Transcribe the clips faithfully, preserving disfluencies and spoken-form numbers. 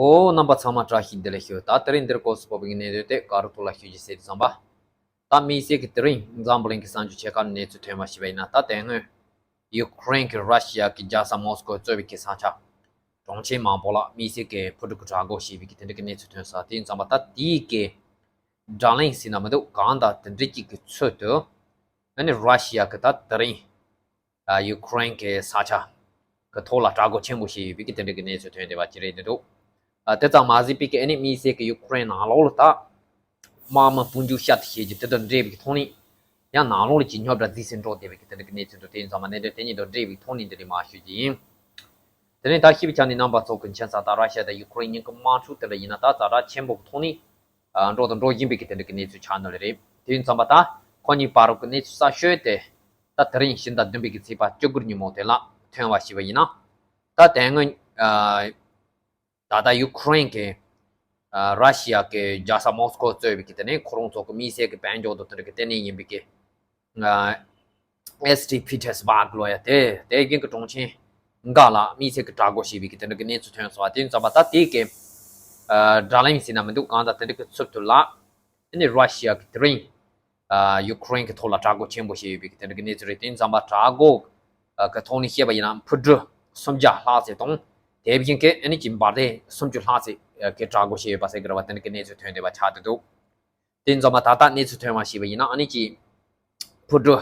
ཨོ། རྣམ་པ་ཚང་མ་བཀྲ་ཤིས་བདེ་ལེགས་ཞུ། ད་དེ་རིང་འདིར་སྐོར་སུ་སྤོབས་པའི་གནས་ཚུལ་དེ་ག་རུ་ཐུག་ལ་ཞུ་རྒྱུ་ཟེར་དུས་ཙམ་པ། ད་དམིགས་བསལ་གྱི་དེ་རིང་འཛམ་བུ་གླིང་གི་གསར་འགྱུར་ཆེ་ཁག་གནས་ཚུལ་ཐོན་པ་ཞིག་ཡིན་ན། ད་དེ་སྔོན་ཡུ་ཁུ་རེན་གྱི་ར་ཤི་ཡ་གི་རྒྱལ་ས་མོ་སི་ཀོ་གཙོས་པའི་གི་ས་ཆ་གྲོང་ཆེན་མང་པོ་ལ་དམིགས་བསལ་གྱི་འཕུར་གྲུ་གི་དྲག་རྒོལ་བྱས་པའི་གི་དེ་འདྲ་གི་གནས་ཚུལ་ཐོན་སོང་། དེ་ཡིན་ཙམ་པ་ད་དེའི་གི་དགྲ་ལན་ཟེར་ན་མི་འདུག་གང་ལྟར་དེ་འདྲ་གཅིག་གི་ཚུལ་དུ། ཨ་ནི་ར་ཤི་ཡ་གི་ད་དེ་རིང་ཨ་ཡུ་ཁུ་རེན་གྱི་ས་ཆ་གི་ཐོག་ལ་དྲག་རྒོལ་ཆེན་པོ་བྱས་ཡོད་པའི་གི་དེ་འདྲ་གི་གནས་ཚུལ་ཐོན་བསྡད་པ་ཅིག་རེད་འདུག་ཨ་དེ་ཙམ་མ་ཟད་པའི་གི་ཨ་ནི་དམིགས་བསལ་གྱི་ཡུ་ཁུ་རེན་ནང་ལོགས་ལ་ད་དམག་མི་སྤུན་འཇུག་བཤའ་སྟོན་བྱེད་རྒྱུ་དེ་དང་འབྲེལ་བའི་གི་ཐོག་ནས་ཡང་ནང་ལོགས་ལ་ཅིག་རྙོག་དྲ་རྫིག་སེ་འགྲོ་བསྡད་པའི་གི་དེ་འདྲ་གི་གནས་ཚུལ་འདུག་དེ་ཡིན་ཙང་མ་གནད་དོན་དེ་གཉིས་དང་འབྲེལ་བའི་ཐོག་ནས་འདི་ནས་མར་ཞུ་རྒྱུ་ཡིན། དེ་ནས་ད་ཤེས་པའི་ཆ་ནས་རྣམ་པ་ཚོ་གི་མཁྱེན་གསལ་ལྟར་ར་ཤི་ཡ་དང་ཡུ་ཁུ་རེན་གཉིས་ཀྱི་དམག་འཁྲུག་དེ་འདྲ་ཡིན་ན་ད་ཛ་དྲག་ཆེན་པོ་གི་ཐོག་ནས་ཨ་འགྲོ་དང་འགྲོ་བཞིན་པའི་གི་དེ་འདྲ་གི་གནས་ཚུལ་ཆགས་ནི་རེད། དེ་ཡིན་ཙམ་པ་ད་ཁོ་གཉིས་བར་གྱི་གནས་ཚུལ་གསར་ཤོས་དེ་ད་དེ་རིང་ཕྱི་ཟླ་བདུན་པའི་གི་ཚེས་པ་བཅུ་དགུ་ཉིན་མོ་དེ་ལ་ཐོན་པ་ཞིག་ཡིན་ན། ད་དེ་སྔོན་ཨ་ད་ལྟ་ཡུ་ཁུ་རེན་གྱི་ཨ་ར་ཤི་ཡ་གི་རྒྱལ་ས་མོ་སི་ཀོ་གཙོས་པའི་གི་དེ་ནས་ཁོ་རང་ཚོ་གི་དམིགས་བསལ་གྱི་དཔལ་འབྱོར་དང་དེ་འདྲ་གི་ལྟེ་གནས་ཡིན་པའི་གི་ཨ་ཨེ་སི་ཊི་པི་ཏེར་སི་བྷག་ལབ་ཡ་དེ་དེ་བཞིན་གྱི་གྲོང་ཆེན་འགའ་ལ་དམིགས་བསལ་གྱི་དྲག་རྒོལ་བྱས་པའི་གི་དེ་འདྲ་གི་གནས་ཚུལ་ཐོན་སོང་བ། དེ་ཡིན་ཙམ་པ་ད་དེ་གི་ཨ་དགྲ་ལན་ཟེར་ན་མི་འདུག་གང་ལྟར་དེ་འདྲ་གི་ཚུལ་དུ་ལ་ཨ་ནི་ར་ཤི་ཡ་གི་དེ་རིང་ཨ་ཡུ་ཁུ་རེན་གྱི་ཐོག་ལ་དྲག་རྒོལ་ཆེན་པོ་བྱས་ཡོད་པའི་གི་དེ་འདྲ་གི་གནས་ཚུལ་རེད། དེ་ཡིན་ཙམ་པ་དྲག་རྒོལ་ཨ་གི་ཐོག་ནས་བཤད་པ་ཡིན་ན་འཕུར་གྲུ་སུམ་བརྒྱ་ལྷག་ཙམ་དང་དེ་བཞིན་གྱི་ཨ་ནི་ཅིག་འབར་མདེལ་སུམ་ཅུ་ལྷག་ཙམ་གི་དྲག་རྒོལ་བྱས་ཡོད་པ་ཟེར་གི་རེད་བ། དེ་འདྲ་གི་གནས་ཚུལ་ཐོན་བསྡད་པ་ཆགས་བསྡད་འདུག་དེ་ཡིན་ཙམ་པ་ད་ལྟ་གནས་ཚུལ་ཐོན་པ་ཞིག་ཡིན་ན་ཨ་ནི་ཅིག་འཕུར་གྲུ་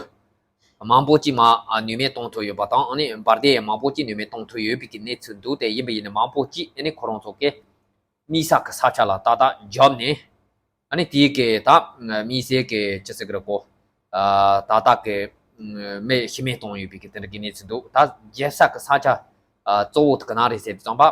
མང་པོ་ཅིག་མར་ཨ་ནུས་མེད་གཏོང་ཐུབ་ཡོད་པ་དང་ཨ་ནི་འབར་མདེལ་མང་པོ་ཅིག་ནུས་མེད་གཏོང་ཐུབ་ཡོད་པའི་གི་གནས་ཚུལ་འདུག་དེ་ཡིན་པ་ཡིན་ན་མང་པོ་ཅིག་ཨ་ནི་ཁོ་རང་ཚོ་གི་དམིགས་ས་གི་ས་ཆ་ལ་ཏག་ཏག་འབྱོར་ནས། ཨ་ནི་དེའི་གི་ད་དམིགས་བསལ་གི་ཅི་ཟེར་གི་རེད་གོ། ཨ་ཏག་ཏག་གི་མེ་ཤི་མེ་གཏོང་ཡོད་པའི་གི་དེ་འདྲ་གི་གནས་ཚུལ་འདུག་ད་རྒྱལ་ས་གི་ས་ཆ་ཨ་གཙོ་བོ་དེ་ག་ན་རེད་ཟེར་དུས་ཙམ་པ།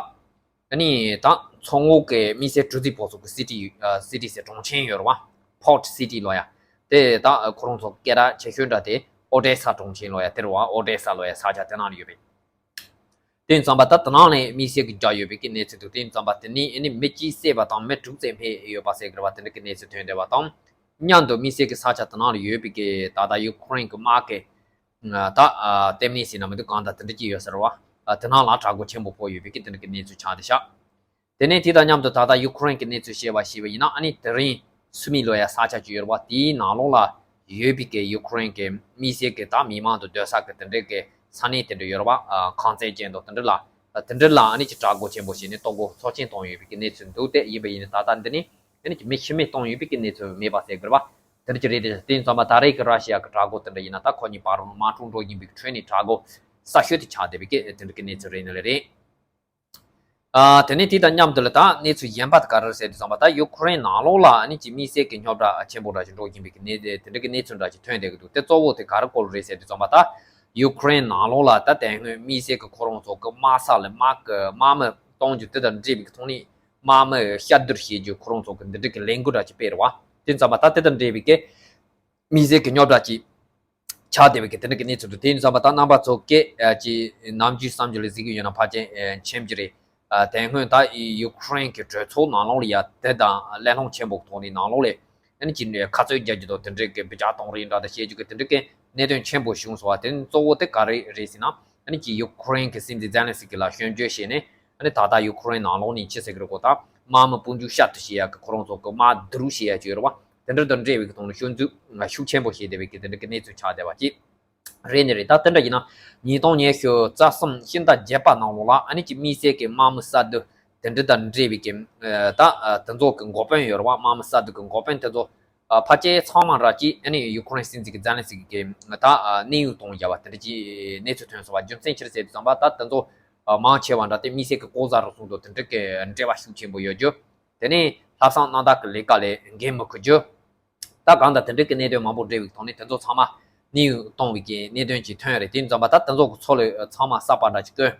ཨ་ནི་ད་མཚོ་ངོགས་ཀྱི་དམིགས་བསལ་གྲུ་གཟིངས་པོ་ཚོ་གི་སི་ཊི་ཨ་སི་ཊི་ཟེར་གྲོང་ཆེན་ཡོད་རེད་བ། Port City ལབ་ཡ། དེ་ད་ཁོ་རང་ཚོ་སྐད་གྲགས་ཆེ་ཤོས་འདྲ་དེ་ཨོ་ཌེ་ས་གྲོང་ཆེན་ལབ་ཡ་དེ་རེད་བ། ཨོ་ཌེ་ས་ལབ་ཡ་ས་ཆ་དེ་ནང་ལ་ཡོད་པས། དེ་ཡིན་ཙམ་པ་ད་དེ་ནང་ནས་དམིགས་བསལ་གྱི་རྒྱག་ཡོད་པའི་གི་གནས་ཚུལ་འདུག་དེ་ཡིན་ཙམ་པ་དེ་ནས་ཨ་ནི་མི་གཅིག་བསད་པ་དང་མི་དྲུག་ཙམ་རྨས་ཡོད་པ་ཟེར་གི་རེད་བ། དེ་འདྲ་གི་གནས་ཚུལ་ཐོན་བསྡད་པ་དང་། མཉམ་དུ་དམིགས་བསལ་གྱི་ས་ཆ་དེ་ནང་ལ་ཡོད་པའི་གི་ད་ལྟ་ཡུ་ཁུ་རེན་གྱི་དམག་གི་ད་ལྟེ་གནས་ཟེར་ན་མི་འདུག་གང་ལྟར་དེ་འདྲ་ཅིག་ཡོད་ས་རེད་བ། དེ་ནང་ལ་དྲག་རྒོལ་ཆེན་པོ་ཕོག་ཡོད་པའི་གི་དེ་འདྲ་གི་གནས་ཚུལ་ཆགས་བསྡད་ཤག་དེ་ནས་དེ་དང་མཉམ་དུ་ད་ལྟ་ཡུ་ཁུ་རེན་གྱི་གནས་ཚུལ་བཤད་པ་ཞིག་ཡིན་ན་ཨ་ནི་དེ་རིང་སུ་མི་ལབ་ཡ་ས་ཆ་ཅིག་ཡོད་རེད་བ། དེའི་ནང་ལོགས་ལ་ཡོད་པའི་གི་ཡུ་ཁུ་རེན་གྱི་དམིགས་བསལ་གྱི་ད་མི་མང་དུ་སྡོད་ས་གི་དེ་འདྲའི་གི་ས་གནས་དེ་འདྲ་ཡོད་རེད་བ། ཁང་བརྩེགས་ཅན་དང་དེ་འདྲ་ལ་དེ་འདྲ་ལ་ཨ་ནི་ཅིག་དྲག་རྒོལ་ཆེན་པོ་བྱས་ནས་ལྟོ་གོས་ཚབས་ཆེན་བཏང་ཡོད་པའི་གི་གནས་ཚུལ་འདུག་དེ་ཡིན་པ་ཡིན་ན་ད་ལྟ་འདི་ནས་ཨ་ནི་ཅིག་མི་ཤི་རྨས་བཏང་ཡོད་པའི་གི་གནས་ཚུལ་མེད་པ་ཟེར་གི་རེད་བ། དེ་འདྲ་ཅིག་རེད། དེ་ཡིན་ཙམ་པ་ད་རེས་ཀྱི་ར་ཤི་ཡ་གི་དྲག་རྒོལ་དེ་འདྲ་ཡིན་ན་ད་ཁོ་གཉིས་བར་དམག་འཁྲུག་འགྲོ་བཞིན་པའི་ཁྲོད་ནས་དྲག་རྒོལ་གསར་ཤོས་དེ་ཆགས་བསྡད་པའི་གི་དེ་འདྲ་གི་གནས་ཚུལ་རེད་ནི་ལས་རེད། ཨ་དེ་ནས་དེ་དང་མཉམ་དུ་ལ་ད་གནས་ཚུལ་གཞན་པ་དེ་ག་རེ་རེད་ཟེར་དུས་ཙམ་པ་ད་ཡུ་ཁུ་རེན་ནང་ལོགས་ལ་ཨ་ནི་ཅིག་དམིགས་བསལ་གྱི་རྙོག་དྲ་ཆེན་པོ་འདྲ་ཞིག་འགྲོ་བཞིན་པའི་གི་གནས་དེ་དེ་འདྲ་གི་གནས་ཚུལ་འདྲ་ཞིག་ཐོན་བསྡད་ཀྱི་འདུག་དེ་གཙོ་བོ་དེ་ག་རེ་སྐོར་རེད་ཟེར་དུས་ཙམ་པ་ད་ཡུ་ཁུ་རེན་ནང་ལོགས་ལ་ད་དེ་སྔོན་དམིགས་བསལ་གྱི་ཁོ་རང་ཚོ་གི་དམག་ས་ལ་དམག་གི་དམག་མི་གཏོང་རྒྱུ་དེ་དང་འབྲེལ་བའི་གི་ཐོག་ནས་དམག་མི་གཤག་བསྡུར་བྱེད་རྒྱུ་ཁོ་རང་ཚོ་གི་འདི་འདྲ་གི་ལས་འགུལ་འདྲ་ཞིག་སྤེལ་རེད་བ། དེ་ཙམ་པ་ད་དེ་དང་འབྲེལ་བའི་གི་དམིགས་བསལ་གྱི་རྙོག་དྲ་ཅིག་ཆགས་བསྡད་པའི་གི་དེ་འདྲ་གི་གནས་ཚུལ་འདུག་དེ་ཡིན་ཙམ་པ་ད་རྣམ་པ་ཚོ་སྐད་ཀྱི་ནམ་རྒྱུན་བསམ་རྒྱུ་ལ་གཟིགས་ཀྱི་ཡོད་ན་ཕལ་ཆེར་མཁྱེན་རྒྱུ་རེད། དེ་སྔོན་ད་ཡུ་ཁུ་རེན་གྱི་གྲོས་ཚོགས་ནང་ལོགས་ལ་ཡ་དེ་དང་གླེང་སློང་ཆེན་པོ་གི་ཐོག་ནས་ནང་ལོགས་ལ་ཨ་ནི་ཅིག་ཁ་རྩོད་རྒྱག་རྒྱུ་དང་དེ་འདྲའི་གི་བི་ཅག་གཏོང་རེས་འདྲ་དང་བྱེད་རྒྱུ་གི་དེ་འདྲའི་གི་གནད་དོན་ཆེན་པོ་བྱུང་སོང་བ། དེ་ནི་གཙོ་བོ་དེ་ག་རེ་རེད་ཟེར་ན་ཨ་ནི་ཅིག་ཡུ་ཁུ་རེན་གྱི་སྲིད་འཛིན་ཛེ་ལན་སི་ཀི་ལ་སྐྱོན་བརྗོད་བྱས་ནས་ཨ་ནི་ད་ལྟ་ཡུ་ཁུ་རེན་ནང་ལོགས་ནས་ཅི་ཟེར་གི་རེད་གོ་ད་དམག་མི་དཔུང་འཇུག་གཤག་བསྡུར་བྱེད་ཡ་གི་ཁོ་རང་ཚོ་གི་དམག་བསྡུ་རུབ་བྱེད་ཡ་ཅིག་ཡོད་རེད་བ། དེ་འདྲ་དང་འབྲེལ་བའི་གི་ཐོག་ནས་སྐྱོན་འཛུགས་ཤུགས་ཆེན་པོ་བྱས་བསྡད་པའི་གི་དེ་འདྲ་གི་གནས་ཚུལ་ཆགས་བསྡད་པ་ཅིག་རེད་ནི་རེད། ད་དེ་འདྲ་ཡིན་ན་ཉིས་སྟོང་ཉི་ཤུ་རྩ་གསུམ་ཕྱི་ཟླ་བརྒྱད་པ་ནང་ལོགས་ལ་ཨ་ནི་ཅིག་དམིགས་བསལ་གྱི་དམག་མི་གསར་བསྡུ་དེ་འདྲ་དང་འབྲེལ་བའི་གི་ད་དེ་ཚོ་གི་འགོ་དཔོན་ཡོད་རེད་བ། དམག་མི་གསར་བསྡུ་གི་འགོ་དཔོན་དེ་ཚོ་ཕལ་ཆེར་ཚང་མ་ར་ཅིག་ཨ་ནི་ཡུ་ཁུ་རེན་སྲིད་འཛིན་གྱི་ཛེ་ལན་སི་ཀི་གི་ད་གནས་དབྱུང་གཏོང་བཞག་པ་དེ་འདྲ་ཅིག་གནས་ཚུལ་ཐོན་སོང་བ། རྒྱུ་མཚན་ཅི་རེད་ཟེར་དུས་ཙམ་པ་ད་དེ་ཚོ་མང་ཆེ་བ་འདྲ་དེ་དམིགས་བསལ་གྱི་ལྐོག་ཟ་རུལ་སུངས་དང་དེ་འདྲ་གི་འབྲེལ་བ་ཤུགས་ཆེན་པོ་ཡོད་རྒྱུ། དེ་ནས་ལྷག་བསམ་རྣམ་དག་གི་ལས་ཀ་ལས་འགན་མི་འཁུར་རྒྱུ། ད་གང་ལྟར་དེ་འདྲའི་གི་གནད་དོན་མང་པོ་འབྲེལ་བའི་ཐོག་ནས་དེ་ཚོ་ཚང་མ་གནས་དབྱུང་གཏོང་བའི་གི་གནད་དོན་ཅིག་ཐོན་ཡོད་རེད། དེ་ཡིན་ཙམ་པ་ད་དེ་ཚོ་གི་ཚོགས་ལས་ཚང་མ་གསར་པ་འདྲ་ཅིག་བསྐོས།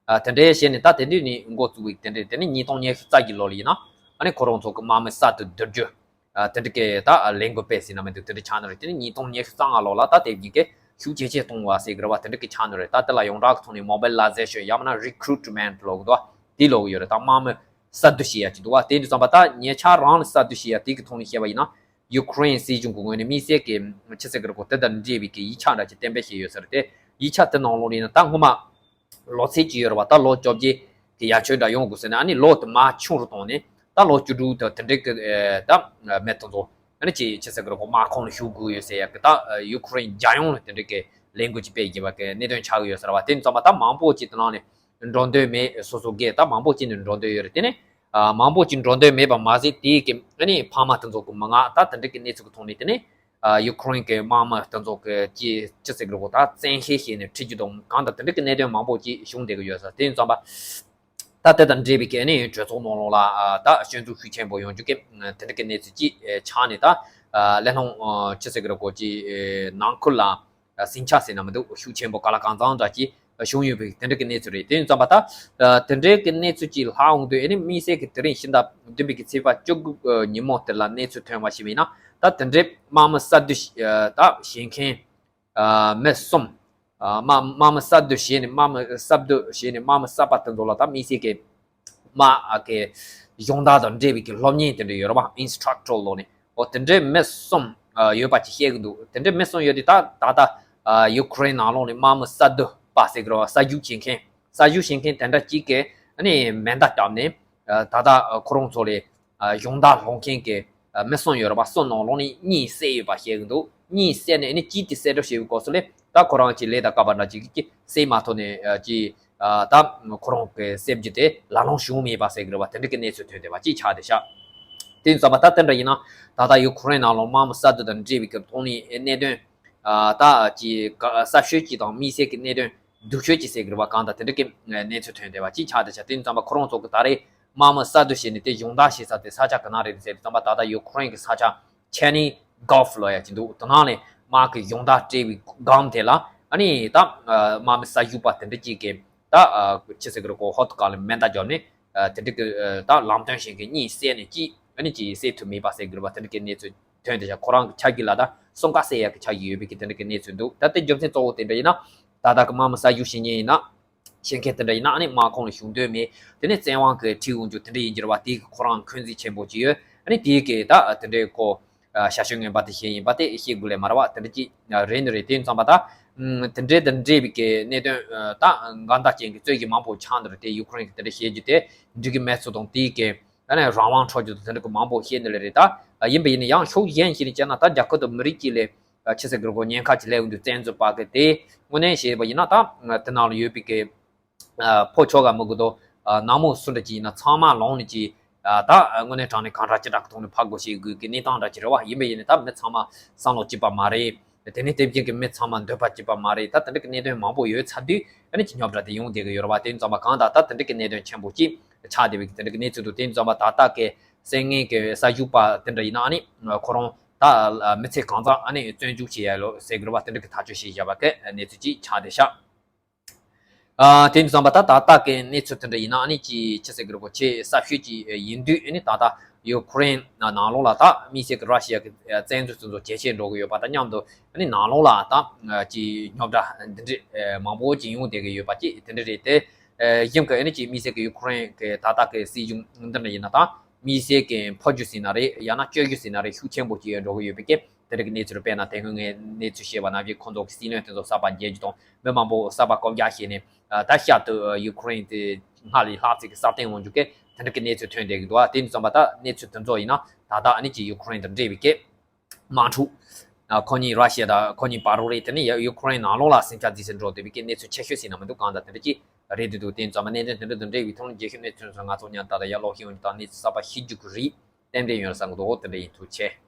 ཨ་དེ་འདྲའི་བྱས་ནས་ད་དེ་དུས་ནས་འགོ་བཙུགས་པའི་དེ་འདྲའི་དེ་ནས་ཉིས་སྟོང་ཉི་ཤུ་རྩ་བརྒྱད་ལོ་ལ་ཡིན་ན་ཨ་ནི་ཁོ་རང་ཚོ་གི་དམག་མི་གསར་དུ་བསྡུ་རྒྱུ། ཨ་དེ་འདྲ་གི་ད་ལས་འགུལ་སྤེལ་ཟིན་ན་མི་འདུག་དེ་འདྲ་ཆགས་ནི་རེད། དེ་ནས་ཉིས་སྟོང་ཉི་ཤུ་རྩ་ལྔ་ལོ་ལ་ད་དེ་བཞིན་གི་ཤུགས་ཇེ་ཆེ་གཏོང་བ་ཟེར་གི་རེད་བ། དེ་འདྲ་གི་ཆགས་ནི་རེད། ད་དེ་ལ་ཡོངས་གྲགས་ཀྱི་ཐོག་ནས་མོ་བི་ལ་ཟེ་ཤོན་ཡང་མིན་ན་རི་ཁུ་རུ་ཊི་མེན་ཊི་ལབ་གི་འདུག་བ། དེ་ལབ་གི་ཡོད་རེད། ད་དམག་མི་གསར་བསྡུ་བྱེད་ཡ་ཅིག་འདུག་བ། དེ་འདྲ་ཙམ་པ་ད་ཉེ་ཆར་རང་ལ་གསར་བསྡུ་བྱེད་ཡ་དེ་གི་ཐོག་ནས་བཤད་པ་ཡིན་ན། ཡུ་ཁུ་རེན་སྲིད་གཞུང་གི་ངོས་ནས་དམིགས་བསལ་གྱི་ཕྱི་སྲིད་ཀྱི་རིག་པ་དེ་དང་འབྲེལ་བའི་གི་ཡིག་ཆ་འདྲ་ཅིག་གཏན་འབེབས་བྱས་ཡོད་ས་རེད་དེ། ཡིག་ཆ་དེ་ནང་ལོགས་ལ་ཡིན་ན་ད་སྔོན་མ་ལོ་ཚད་ཅིག་ཡོད་རེད་བ། ད་ལོ་བཅོ་བརྒྱད་ གི་ཡར་ཆོད་འདྲ་ཡོང་དགོས་ཟེར་ནས། ཨ་ནི་ལོ་དེ་མར་ཆུང་རུ་བཏང་ནས་ད་ལོ་བཅུ་དྲུག་དང་དེ་འདྲའི་གི་ད་མི་དེ་ཚོ་ཨ་ནི་ཅི་ཅི་ཟེར་གི་རེད་གོ། དམག་ཁོངས་ལ་ཞུགས་དགོས་ཡོད་ཟེར་ཡ་གི་ད་ཡུ་ཁུ་རེན་རྒྱལ་ཡོངས་ལ་དེ་འདྲའི་གི་ལས་འགུལ་ཅིག་སྤེལ་བགྱིས་པ་གི་གནད་དོན་ཆགས་ཀྱི་ཡོད་ཟེར་བ། དེ་ཙམ་པ་ད་མང་པོ་ཅིག་དེ་ནང་ནས་འགྲོ་འདོད་མེད། སོ་སོ་གིས་ད་མང་པོ་ཅིག་ནས་འགྲོ་འདོད་ཡོད་རེད། དེ་ནས་མང་པོ་ཅིག་འགྲོ་འདོད་མེད་པ་མ་ཟད། དེའི་གི་ཨ་ནི་ཕ་མ་དེ་ཚོ་གི་མི་ངག་ད་དེ་འདྲའི་གི་གནས་ཚུལ་གི་ཐོག་ནས། དེ་ནས་ཡུ་ཁུ་རེན་གི་དམག་མི་དེ་ཚོ་གི་ཅི་ཅི་ཟེར་གི་རེད་གོ། ད་བཙན་ཤེད་བྱས་ནས་ཁྲིད་རྒྱུ་དང་གང་ལྟར་དེ་འདྲའི་གི་གནད་དོན་མང་པོ་ཅིག་བྱུང་བསྡད་གི་ཡོད་ཟེར། དེ་ཙམ་པ་ད་དེ་དང་འབྲེལ་བའི་གི་ཨ་ནི་གྲོས་ཚོགས་ནང་ལོགས་ལ་ད་སྐྱོན་འཛུགས་ཤུགས་ཆེན་པོ་ཡོང་རྒྱུ་གི་དེ་འདྲ་གི་གནས་ཚུལ་ཅིག་ཆགས་ནས། ད་ཀླད་སློང་ཅི་ཟེར་གི་རེད་གོ། ཅི་ནང་ཁུལ་ལ་ཟིང་ཆ་ཟེར་ན་མི་འདུག་ཤུགས་ཆེན་པོ་ག་ལ་གང་འཚམ་འདྲ་ཅིག་བྱུང་ཡོད་པའི་དེ་འདྲ་གི་གནས་ཚུལ་རེད། དེ་ཙམ་པ་ད་དེ་འདྲའི་གི་གནས་ཚུལ་ཅིག་ལྷག་འོང་དུས། ཨ་ནི་དམིགས་བསལ་གི་དེ་རིང་ཕྱི་ཟླ་བདུན་པའི་གི་ཚེས་པ་བཅུ་དགུ་ཉིན་མོ་དེ་ལ་གནས་ཚུལ་ཐོན་པ་ཞིག་ཡིན་ན། ད་དེ་འདྲའི་དམག་མི་གསར་བསྡུ་ད་བྱེད་མཁན་མི་གསུམ། ཨ། དམག་དམག་མི་གསར་བསྡུ་བྱས་ནས། དམག་མི་གསར་བསྡུ་བྱས་ནས་དམག་མི་གསར་པ་དེ་ཚོ་ལ་ད་དམིགས་བསལ་གྱི་དམག་གི་སྦྱོང་བརྡར་དང་འབྲེལ་བའི་གི་སློབ་གཉེར་དེ་འདྲ་ཡོད་རེད་པ། ཨིན་སི་ཊྲག་ཊར་ལོག་ནས། འོ་དེ་འདྲའི་མི་གསུམ་ཡོད་པ་ཅིག་བཤད་གི་འདུག་དེ་འདྲའི་མི་གསུམ་ཡོད་དུས་ད་ད་ལྟ་ཡུ་ཁུ་རེན་ནང་ལོགས་ནས་དམག་མི་གསར་བསྡུ་པ་ཟེར་གི་རེད་པ། གསར་ཞུགས་བྱེད་མཁན་གསར་ཞུགས་བྱེད་མཁན་དེ་འདྲ་ཅིག་གིས་ཨ་ནི་མེ་མདའ་བརྒྱབ་ནས། ད་ལྟ་ཁོ་རང་ཚོ་ལས་སྦྱོང་བརྡར་སློང་མཁན་གྱི་མི་གསུམ་ཡོད་རེད་པ། གསུམ་ནང་ལོགས་ནས་གཉིས་བསད་ཡོད་པ་བཤད་གི་འདུག་གཉིས་བསད་ནས་ཨ་ནི་གཅིག་དེ་གསལ་བསྒྲགས་བྱས་པའི་སྐབས་སུ་ལས་ད་ཁོ་རང་གི་ལས་དང་སྐལ་པ་འདྲ་ཅིག་གིས་བསད་མ་ཐུབ་ནས་ཅིག་ད་ཁོ་རང་གི་བསད་རྒྱུ་དེ་ལ་ལོང་བྱུང་མེད་པ་ཟེར་གི་རེད་པ། དེ་འདྲ་གི་གནས་ཚུལ་ཐོན་བསྡད་པ་ཅིག་ཆགས་བསྡད་ཤག་དེ་ཙམ་པ་ད་དེ་འདྲ་ཡིན་ན། ད་ལྟ་ཡུ་ཁུ་རེན་ནང་ལོགས་དམག་མི་གསར་བསྡུ་དང་འབྲེལ་བའི་གི་ཐོག་ནས་གནད་དོན་ད་ཅིག་གསར་ཤོས་ཅིག་དང་། དམིགས་བསལ་གྱི་གནད་དོན་སྡུག་ཤོས་ཅིག་ཟེར་གི་རེད་པ། གང་ལྟར་དེ་འདྲ་གི་གནས་ཚུལ་ཐོན་བསྡད་པ་ཅིག་ཆགས་བསྡད་ཤག་དེ་ཙམ་པ་ཁོ་རང་ཚོ་གི་ད་རེས་དམག་མི་གསར་བསྡུ་བྱས་ནས་དེ་སྦྱོང་བརྡར་བྱེད་ས་དེ་ས་ཆ་ག་ན་རེད་ཟེར་དུས་ཙམ་པ། ད་ལྟ་ཡུ་ཁུ་རེན་གྱི་ས་ཆ་ཆེ་ནི་གོབ་ལབ་ཡ་ཅིག་འདུག་དེ་ནང་ནས་དམག་གི་སྦྱོང་བརྡར་སྤྲད་པའི་སྒང་དེ་ལ་ཨ་ནི་ད་དམག་མི་གསར་ཞུགས་པ་དེ་འདྲ་ཅིག་གིས་ད་ཅི་ཟེར་གི་རེད་གོ། ཧོ་ཏི་ཀ་ལ་མེ་མདའ་བརྒྱབ་ནས། དེ་འདྲ་གི་ད་ལམ་སྟོན་བྱེད་མཁན་གཉིས་བསད་ནས་གཅིག་ཨ་ནི་ཅིག་བསད་ཐུབ་མེད་པ་ཟེར་གི་རེད་པ། དེ་འདྲ་གི་གནས་ཚུལ་ཐོན་བསྡད་ཤག་ཁོ་རང་གི་ཆ་རྒྱུས་ལ་ད་སྲུང་སྐར་བསད་ཡག་གི་ཆ་རྒྱུས་ཡོད་པའི་གི་དེ་འདྲ་གི་གནས་ཚུལ་འདུག་ད་ལྟའི་རྒྱུ་མཚན་གཙོ་བོ་དེ་འདྲ་ཡིན་ན། ད་ལྟ་གི་དམག་མི་གསར་ཞུགས་བྱེད་མཁན་ཡིན་ན། བྱེད་མཁན་དེ་འདྲ་ཡིན་ན་ཨ་ནི་དམག་ཁོངས་ལ་ཞུགས་འདོད་མེད། དེ་ནས་བཙན་དབང་གིས་ཁྲིད་འོང་རྒྱུ་དེ་འདྲ་ཡིན་རྒྱུ་རེད་པ། དེའི་གི་ཁོ་རང་འཁོན་འཛིན་ཆེན་པོ་ཅིག་ཡོད། ཨ་ནི་དེའི་གི་ད་དེ་འདྲའི་གོ་ཞ་ཞུ་ངན་པ་དེ་བཤད་ཡིན་པ་དེ་བཤད་དགོས་ལེ་མ་རེད་པ། དེ་འདྲ་ཅིག་རེད་ནི་རེད། དེ་ཙམ་པ་ད་དེ་འདྲའི་དང་འབྲེལ་བའི་གི་གནད་དོན་ད་འགལ་ཟླ་ཅན་གྱི་རྩོད་གཞི་མང་པོ་ཆགས་འདི་རེད། དེ་ཡུ་ཁུ་རེན་གི་དེ་འདྲ་བྱེད་རྒྱུ་དེ་འགྲིག་གི་མེད་ཚུལ་དང་། དེའི་གི་ཨ་ནི་རང་དབང་འཕྲོག་རྒྱུ་དང་དེ་འདྲ་གི་མང་པོ་བཤད་ནི་ལེ་རེད། ད་ཡིན་པ་ཡིན་ན་ཡང་ཕྱོགས་གཞན་ཞིག་ནས་བྱས་ན། ད་རྒྱ་གར་དང་མི་རིགས་གཅིག་ལས་ཆི་ཟེར་གི་རེད་གོ། ཉེན་ཁ་ཅིག་སླེབས་འོང་དུས་བཙན་འཛུལ་པ་གི་དེ་དངོས་གནས་བཤད་པ་ཡིན་ན། ད་དེ་ནང་ལ་ཡོད་པའི་གི་ཕོ་ཁྱོ་ག་མི་དགོས་དོ། ནག་མོ་སུ་འདྲ་ཅིག་ཡིན་ན་ཚང་མ་ལོང་ནས་ཅིག་ད་དངོས་གནས་དྲང་གནས་གང་འདྲ་ཅི་འདྲ་གི་ཐོག་ནས་ཕར་དགོས་བྱེད་དགོས་ཀྱི་གནས་སྟངས་འདྲ་ཅིག་རེད་པ། ཡིན་པ་ཡིན་ནའི་ད་མི་ཚང་མ་བསམ་བློ་གཅིག་པ་མ་རེད། དེ་ནས་དེ་བཞིན་གྱི་མི་ཚང་མ་འདོད་པ་གཅིག་པ་མ་རེད། ད་དེ་འདྲ་གི་གནད་དོན་མང་པོ་ཡོད་ཚར་དུས་ཨ་ནི་ཅིག་རྙོག་དྲ་དེ་ཡོང་བསྡད་ཀྱི་ཡོད་རེད་པ། དེ་ཙམ་པ་གང་ལྟར་ད་དེ་འདྲ་གི་གནད་དོན་ཆེན་པོ་ཅིག་ཆགས་བསྡད་པའི་དེ་འདྲ་གི་གནས་ཚུལ་འདུག་དེ་ཙམ་པ་ད་ལྟ་གི་བསད་མཁན་གྱི་གསར་ཞུགས་པ་དེ་འདྲ་ཡིན་ན་ཨ་ནི་ཁོ་རང་ད་མི་ཚེ་གང་ཚང་ཨ་ནི་བཙོན་འཇུག་བྱེད་ཡ་ལོ་ཟེར་གི་རེད་པ། དེ་འདྲ་གི་ཐག་གཅོད་བྱེད་བཞག་པ་གི་གནས་ཚུལ་ཅིག་ཆགས་བསྡད་ཤག་ཨ། དེ་ཙམ་པ་ད་ད་ལྟ་གི་གནས་ཚུལ་དེ་འདྲ་ཡིན་ན་ཨ་ནི་ཅིག་ཆི་ཟེར་གི་རེད་གོ། ཆེས་གསར་ཤོས་ཅིག་ཡིན་དུས་ཨ་ནི་ད་ལྟ་ཡུ་ཁུ་རེན་ནང་ལོགས་ལ་ད་དམིགས་བསལ་གྱི་ར་ཤི་ཡ་གི་བཙན་འཛུལ་དེ་ཚོ་ཇེ་ཆེར་འགྲོ་གི་ཡོད་པ་དང་མཉམ་དུ། ཨ་ནི་ནང་ལོགས་ལ་ད་ཅིག་རྙོག་དྲ་འདི་འདྲ་མང་པོ་ཅིག་ཡོང་བསྡད་ཀྱི་ཡོད་པ་ཅིག་དེ་འདྲ་རེད། དེ་བཞིན་གྱི་ཨ་ནི་ཅིག་དམིགས་བསལ་གྱི་ཡུ་ཁུ་རེན་གྱི་ད་ལྟ་གི་སྲིད་གཞུང་འདི་འདྲ་ཡིན་ན་ད། དམིགས་བསལ་གྱི་འཕོ་འགྱུར་ཟེར་ན་རེད། ཡང་ན་བཅོས་བསྒྱུར་ཟེར་ན་རེད། ཤུགས་ཆེན་པོ་ཅིག་འགྲོ་གི་ཡོད་པའི་སྐད་དེ་འདྲ་གི་གནས་ཚུལ་རེད། དཔེར་ན་དེ་སྔོན་ངས་གནས་ཚུལ་བཤད་པ་ནང་བཞིན་ཁོང་ཚོ་གི་སྲིད་བློན་དེ་ཚོ་གསར་པ་འཇལ་རྒྱུ་དང་། མི་མང་པོ་གསར་པ་བསྐོ་བཞག་བྱས་ནས་ད་ཤར་དུ་ཡུ་ཁུ་རེན་དེ་སྔར་ལས་ལྷག་ཙམ་གྱི་སྲ་བརྟན་འོང་རྒྱུ་སྐད་དེ་འདྲ་གི་གནས་ཚུལ་ཐོན་བསྡད་ཀྱི་འདུག་ཨ། དེ་ཙམ་པ་ད་གནས་ཚུལ་དེ་ཚོ་ཡིན་ན་ད་ལྟ་ཨ་ནི་ཅིག་ཡུ་ཁུ་རེན་དང་འབྲེལ་བའི་སྐད། དམག་འཁྲུག་ཁོ་གཉིས་ར་ཤི་ཡ་དང་ཁོ་གཉིས་བར་དུ་རེད། དེ་ནས་ཡུ་ཁུ་རེན་ནང་ལོགས་ལ་ཟིང་ཆ་འཛིན་སེ་འགྲོ་བསྡད་པའི་གནས་ཚུལ་ཆེ་ཤོས་ཟེར་ན་མི་འདུག་གང་ལྟར་དེ་འདྲ་ཅིག་རེད་འདུག་དེ་ཙམ་པ་གནད་དོན་དེ་འདྲ་དང་འབྲེལ་བའི་ཐོག་ནས་རྒྱས་ཤོས་གནས་ཚུལ་ཚོ་ང་ཚོ་མཉམ་དུ་ད་ལྟ་ཡར་ཀློག་ཤེས་ཡོང་རྒྱུ་དང་གནས་ཚུལ་གསར་པ་ཤེས་རྒྱུ་གི་རེད། ཏན་ཏན་ཡོད་རེད་བསམ་གི་འདུག་དེ་འདྲ་ཡིན། ཐུགས་རྗེ་ཆེ།